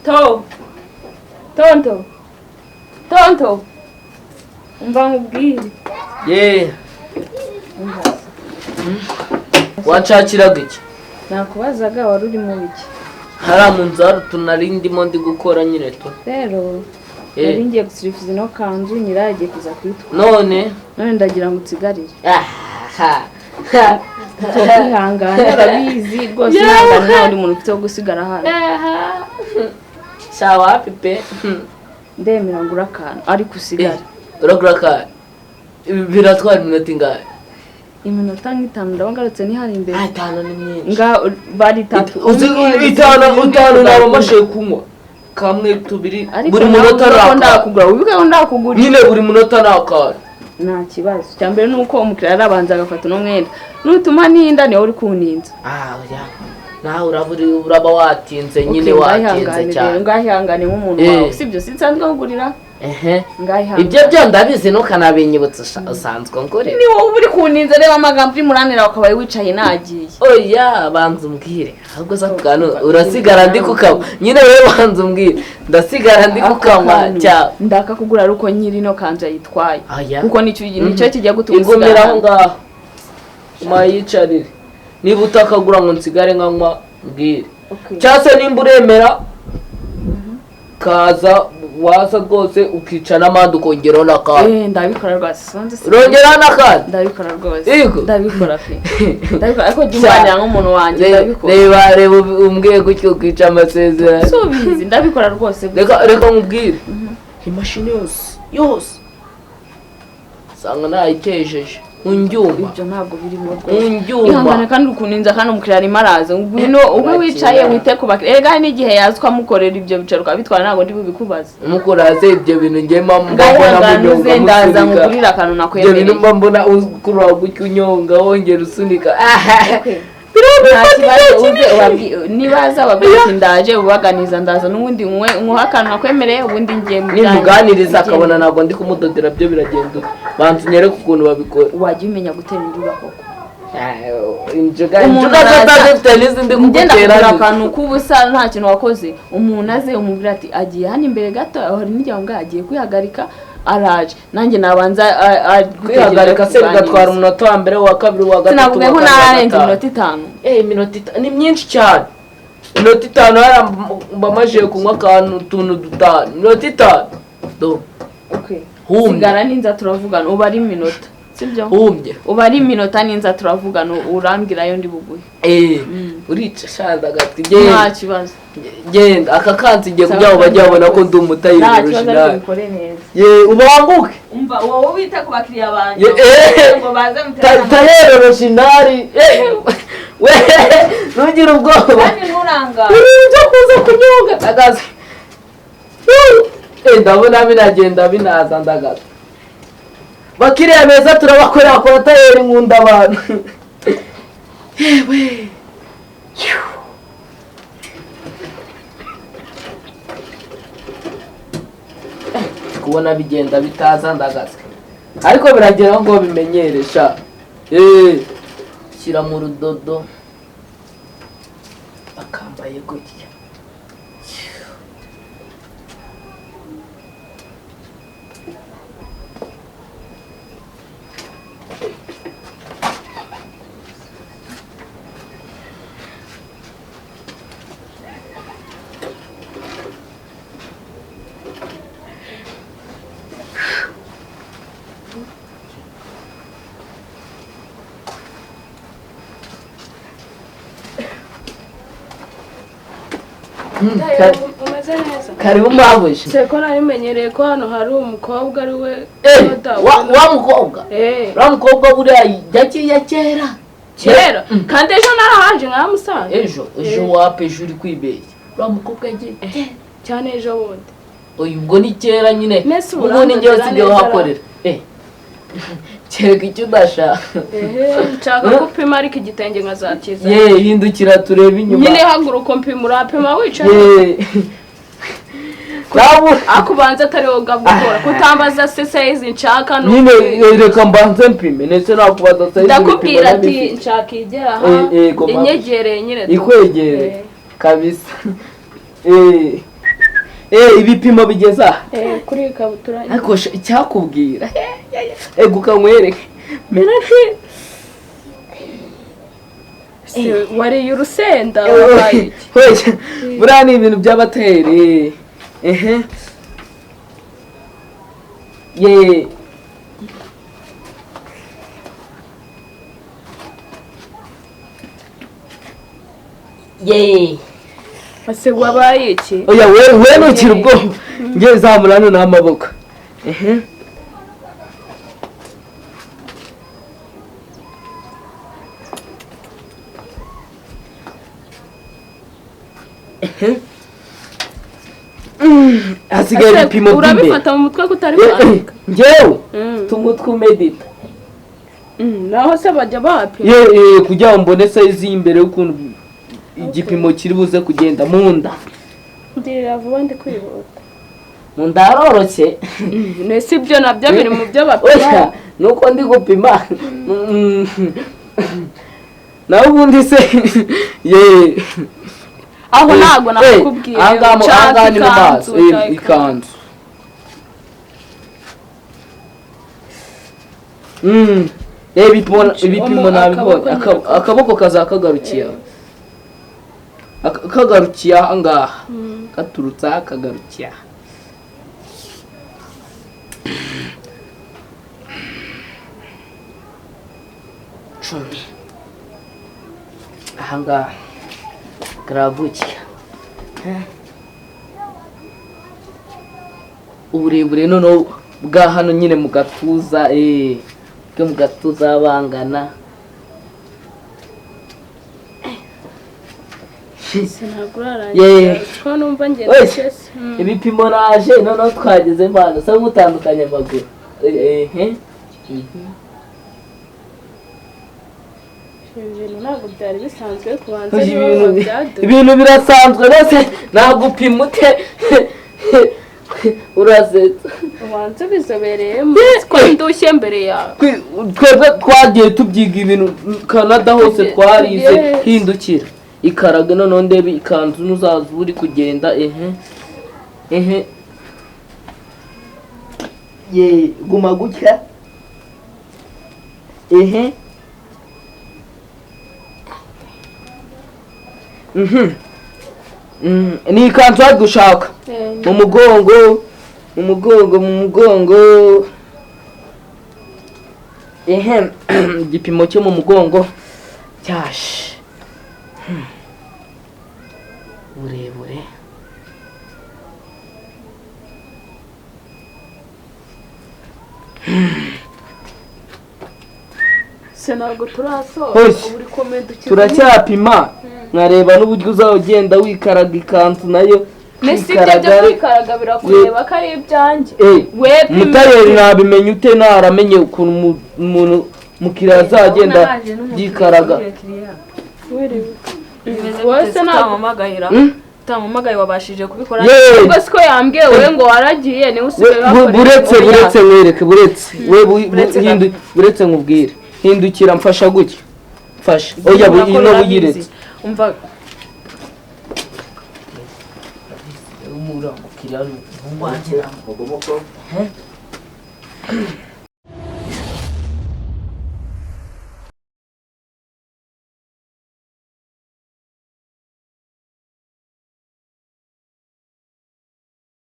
To. Tonto. Tonto. Umva nkubwire. Ye. Umva. Wanshakiraga iki? Nakubazaga wari uri mu biki? Hariya mu nzu hari utuntu nari ndimo ndi gukora nyine to. Rero nari ngiye gusirifuza ino kanzu nyirayo agiye kuza kuyitwara. None None ndagira ngo unsigarire. aha. Kwihangana urabizi rwose, ihangane, nta wundi muntu ufite wo gusigara hano. Sha wapi pe. Ndemera ngura akantu ariko usigare. Uragura ka biratwara iminota ingahe? Iminota nk'itanu ndaba ngarutse, ni hano imbere. Ah, itanu ni myinshi. Nga bari itatu. Uzi Umwe, itanu undi, itanu undi. naba mashe kunywa kamwe tubiri Ariko buri nawe munota uvuga ko ni akantu. ndakugura, wibuke ko ndakugura. Nyine buri munota ni akantu. Nta kibazo, icya mbere ni uko umukiriya arabanza agafata uno mwenda, nutuma ninda niwe uri kuninza. Ah, oya, nawe uraba watinze nyine. Okay, watinze ngahihangane rero, cyane. ngahihangane nk'umuntu wawe, sibyo? Sinsanzwe nkugurira. Ehe. Ngahihangane. Ibyo byo ndabizi, ntukanabinyibutsa, usanzwe ngorera. Ni wowe uri kuninza, reba amagambo uri muranira, wakabaye wicaye nagiye. Oya, banza umbwire ahubwo se ako kantu urasigara ndi kukanywa nyine, wowe banza umbwire, ndasigara ndi kukanywa cyangwa? Ndakakugura ari uko nyiri ino kanzu yayitwaye. Oya. Kuko nicyo kigiye gutuma Igumira usigara aho hano. ngaho mayicarire, niba utakagura ngo nsigare nkanywa mbwire. Okay. Cyangwa se nimba uremera kaza, waza rwose ukica n'amande ukongeraho n'akandi. Ndabikora rwose, sinzi Urongeraho n'akandi. Ndabikora rwose. Yego. Ndabikora pe, ndabikora, ariko jya umbanira nk'umuntu wanjye. Ndabikora. Reba reba, umbwiye gutyo ukica amasezerano. Subizi, ndabikora rwose. Reka reka nkubwire, imashini yose yose usanga nayitejeje unjyuma. Ibyo ntabwo birimo rwose. Unjyuma. Ihangane kandi ukuninza, kandi umukiriya arimo araza, ngwino ube wicaye wite ku bakiriya. Erega hari n'igihe yaza ukamukorera ibyo bicaro ukabitwara, ntabwo ndi bubikubaze. Mukuraze ibyo bintu njye mba mbona Ngahihangane, munyonga uze ndaza musunika. nkugurire akantu Ibyo bintu nakwemereye. mba mbona ukurura gutya unyonga wongera usunika. Okay. Nta kibazo, uze nibaza babwira ati ndaje ubaganiza, ndaza n'ubundi nkwe nkuha akantu nakwemereye, ubundi ngiye mu byanjye. Nimuganiriza akabona ntabwo ndi kumudodera, byo biragenda ute? Banza unyereke ukuntu babikora. Wajya umenya gutera injuga koko. Injuga Umuntu injuga araza- zitazifite n'izindi Ngenda kugutera. kugura akantu k'ubusa nta kintu wakoze, umuntu aze umubwira ati agiye hano imbere gato, hari n'igihe ngo agiye kwihagarika araje, nanjye nabanza Kwihagarika se bigatwara umunota wa mbere, uwa kabiri, uwa gatatu, Sinakubwiye uwa ko kane, uwa nararenze gatanu. iminota 5. Iminota 5 ni myinshi cyane. Iminota 5 hariya mba maze kunywa akantu utuntu dutanu, iminota 5 do. Humye. Sigara ninza turavugana, uba ari iminota, sibyo? Humye. Uba ari iminota, ninza turavugana, urambwira ayo ndi buguhe. Urica shanda agatwi. Nta Genda. kibazo. Genda, aka kansi ngiye kugira ngo bajye babona ko ndi umutayeri Nta kibazo, ariko original. bikore neza. Ye, ubanguke. Umva, wowe wita ku bakiriya banjye ngo baze muterane. Tayeri original, we ntugire ubwoba. Kandi nturangare. Ibintu byo kuza kunyonga ndagaze. Ndabona binagenda binaza ndagaze. Bakiriya beza turabakorera kwa tayeri, nkunda abantu. Yewe. Kubona bigenda bitaza ndagaze, ariko biragera ngo bimenyeresha. Shyira mu rudodo akambaye gutya. Umeze neza? Karibu mabuja. Se ko nari menyereye ko hano hari umukobwa ari we udoda? Wa mukobwa? Wa mukobwa buriya yagiye kera. Kera kandi ejo narahaje nkamusanze. Ejo ejo wapi, ejo uri kwibeshya, uriya mukobwa yagiye kera. Cyane ejo bundi. Oya, ubwo ni kera nyine. Mbese ubu Ubu ni njyewe urandodera sigaye neza? uhakorera. Kereka icyo udashaka. Ehe, nshaka ko upima ariko igitenge nkazakiza. Ye, hindukira turebe inyuma. Nyine haguruka umpima, urapima wicaye. Ye, nawe. Akubanza atari wowe ugakora kutambaza se size nshaka Nyine reka mbanze mpime, ndetse nakubaza size. Ndakubwira Ibipimo ati n'abifite. nshaka igera aha Goma. inyegereye nyine tu. Ikwegereye. Kabisa. Ibipimo bigeza kuri ikabutura. Ariko icyakubwira eguka nkwereke mera nte. Wariye urusenda. Buriya ni ibintu by'abateri. Ehe ye ye. Ase wabaye iki? Oya we nukira ubwo ngiye zamura hano n'amaboko. Ehe hasigaye ibipimo by'imbere. Urabifata mu mutwe kutari kwandika? Njyewe tumutwe umedita. Naho se bajya bapima? Ye kugira ngo mbone size y'imbere y'ukuntu igipimo kiri buze kugenda mu nda. Ndirira vuba ndi kwihuta. Mu nda haroroshye. Nese ibyo nabyo biri mu byo bapima? Nuko ndi gupima. Naho ubundi se ye aho ntago nakubwiye. Ahangaha ni mu maso ikanzu. Ibipimo nabibonye. Akaboko kazakagarukiye kagarukiye ahangaha katurutse aha kagarukiye aha. Cumi ahangaha karagukiye. Uburebure noneho bwa hano nyine mu gatuza bwe mu gatuza bangana. Ibipimo naje noneho twageze mbana sa gutandukanya amaguru. Ibintu birasanzwe rwose nagupima ute urasetsa. Ubanza bizobereyemo ko ndushye mbere yawe. Twebwe twagiye tubyiga ibintu Canada hose twarize. Hindukira ikaraga noneho ndebe ikanzu n'uzaza uri kugenda. Ehe ehe ye guma gutya. Ehe ni ikanzu wari gushaka mu mugongo mu mugongo mu mugongo. Ehe igipimo cyo mu mugongo cyashe uburebure ntabwo turasoza turacyapima nkareba n'uburyo uzagenda wikaraga ikanzu nayo. Nese ibyo byo kwikaraga birakureba ko ari ibyanjye. Mutayeri nabimenya ute? Naramenye ukuntu umuntu mukiriya azagenda yikaraga. Utampamagaye wabashije kubikora. Ubwo siko yambwiye wowe ngo waragiye niwe usigaye wakora. Buretse buretse mwereke buretse we buretse nkubwire. Hindukira mfasha gutya. Mfasha. Oya ino buyiretse. Umva